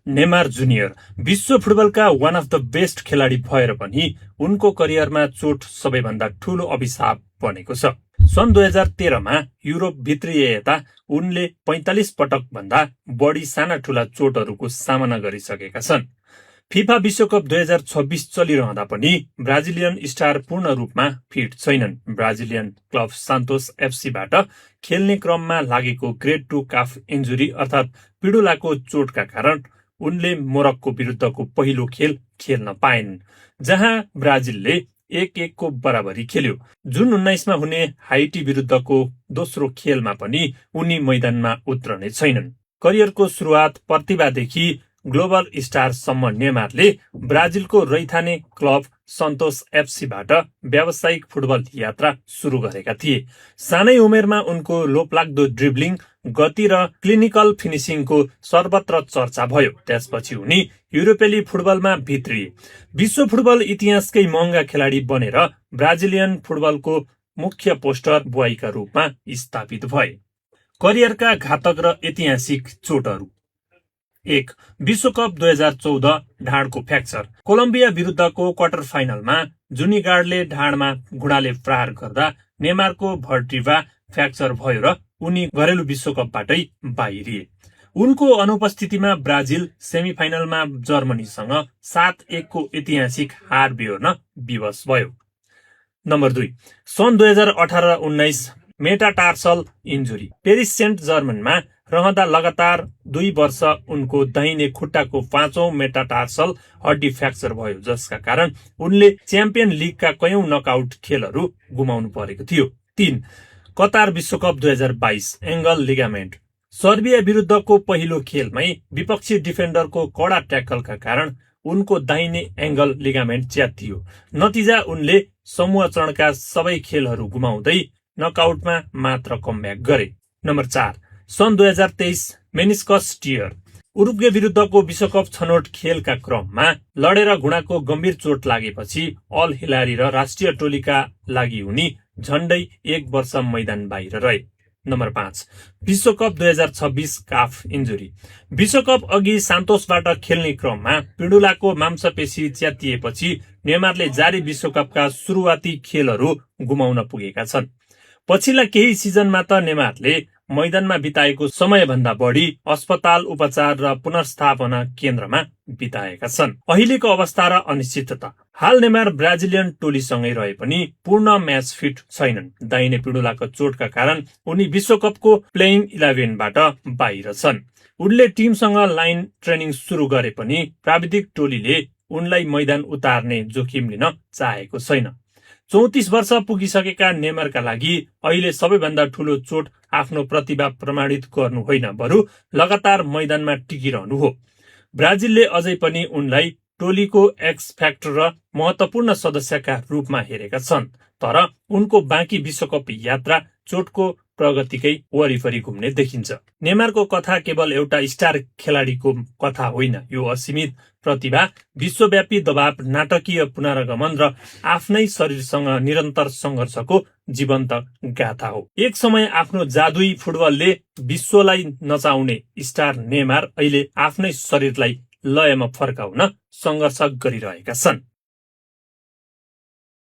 Neymar junior विश्व फुटबलका one of the best खेलाडी भएर पनि उनको करियरमा चोट सबैभन्दा ठूलो अभिशाप बनेको छ। सन् 2013 मा युरोप भित्रिए यता उनले 45 पटक भन्दा बढी साना ठूला चोटहरूको सामना गरिसकेका छन्। फिफा विश्वकप 2026 चलिरहँदा पनि ब्राजिलियन स्टार पूर्ण रूपमा फिट छैनन्। ब्राजिलियन क्लब सान्तोस एफसीबाट खेल्ने क्रममा लागेको ग्रेड 2 काफ इन्जुरी अर्थात् पिडुलाको चोटका कारण उनले मोरक्को विरुद्धको पहिलो खेल खेल्न पाएनन्, जहाँ ब्राजिलले 1-1 को बराबरी खेल्यो। जुन 19 मा हुने हाइटी विरुद्धको दोस्रो खेलमा पनि उनी मैदानमा उत्रने छैनन्। करियरको सुरुवात प्रतिभादेखि ग्लोबल स्टारसम्म नेमारले ब्राजिलको रैथाने क्लब सन्तोस एफसीबाट व्यावसायिक फुटबल यात्रा सुरु गरेका थिए। सानै उमेरमा उनको लोभलाग्दो ड्रिब्लिङ, गति र क्लिनिकल फिनिसिङको सर्वत्र चर्चा भयो। त्यसपछि उनी युरोपेली फुटबलमा भित्रिए। विश्व फुटबल इतिहासकै महँगा खेलाडी बनेर ब्राजिलियन फुटबलको मुख्य पोस्टर बोयका रूपमा स्थापित भए। करियरका घातक र ऐतिहासिक चोटहरू। 1. विश्वकप 2014 ढाडको फ्र्याक्चर। कोलम्बिया विरुद्धको क्वार्टर फाइनलमा जुनिगार्डले ढाडमा घुँडाले प्रहार गर्दा नेमारको भर्टिब्रा फ्र्याक्चर भयो र उनी घरेलु विश्वकपबाटै बाहिरिए। उनको अनुपस्थितिमा ब्राजिल सेमिफाइनलमा जर्मनीसँग 7-1 को ऐतिहासिक हार बेहोर्न विवश भयो। नम्बर 2. सन् 2018-19 मेटाटार्सल इन्जुरी। पेरिस सेन्ट जर्मनमा रहँदा लगातार 2 वर्ष उनको दाहिने खुट्टाको 5औं मेटाटार्सल हड्डी फ्र्याक्चर भयो, जसका कारण उनले च्याम्पियन लिगका कयौं नकआउट खेलहरू गुमाउनु परेको थियो। 3. कतार विश्वकप 2022 एङ्गल लिगामेन्ट। सर्बिया विरुद्धको पहिलो खेलमै विपक्षी डिफेन्डरको कडा ट्याकलका कारण उनको दाहिने एङ्गल लिगामेन्ट च्यातियो। नतिजा उनले समूह चरणका सबै खेलहरू गुमाउँदै नकआउटमा मात्र कमब्याक गरे। नम्बर 4. सन् 2023 मेनिस्कस टियर। उरुग्वे विरुद्धको विश्वकप छनौट खेलका क्रममा लडेर घुँडाको गम्भीर चोट लागेपछि अल हिलारी र राष्ट्रिय टोलीका लागि उनी झण्डै 1 वर्ष मैदान बाहिर रहे। नम्बर 5. विश्वकप 2026 काफ इन्जुरी। विश्वकप अघि सान्तोसबाट खेल्ने क्रममा पिडुलाको मांसपेशी च्यातिएपछि नेमारले जारी विश्वकपका सुरुवाती खेलहरू गुमाउन पुगेका छन्। पछिल्ला केही सिजनमा त नेमारले मैदानमा बिताएको समयभन्दा बढी अस्पताल उपचार र पुनर्स्थापना केन्द्रमा बिताएका छन्। अहिलेको अवस्था र अनिश्चितता। हाल नेमार ब्राजिलियन टोलीसँगै रहे पनि पूर्ण म्याच फिट छैनन्। दाहिने पिडुलाको चोटका कारण उनी विश्वकपको प्लेइङ 11बाट बाहिर छन्। उनले टिमसँग लाइन ट्रेनिङ सुरु गरे पनि प्राविधिक टोलीले उनलाई मैदान उतार्ने जोखिम लिन चाहेको छैन। 34 वर्ष पुगिसकेका नेमारका लागि अहिले सबैभन्दा ठूलो चोट आफ्नो प्रतिभा प्रमाणित गर्नु होइन, बरु लगातार मैदानमा टिकिरहनु हो। ब्राजिलले अझै पनि उनलाई टोलीको एक्स फ्याक्टर र महत्वपूर्ण सदस्यका रूपमा हेरेका छन्, तर उनको बाँकी विश्वकप यात्रा चोटको प्रगतिकै वरिपरि घुम्ने देखिन्छ। नेमारको कथा केवल एउटा स्टार खेलाडीको कथा होइन, यो असीमित प्रतिभा, विश्वव्यापी दबाव, नाटकीय पुनरागमन र आफ्नै शरीरसँग निरन्तर सङ्घर्षको जीवन्त गाथा हो। एक समय आफ्नो जादुई फुटबलले विश्वलाई नचाउने स्टार नेमार अहिले आफ्नै शरीरलाई लयमा फर्काउन सङ्घर्ष गरिरहेका छन्।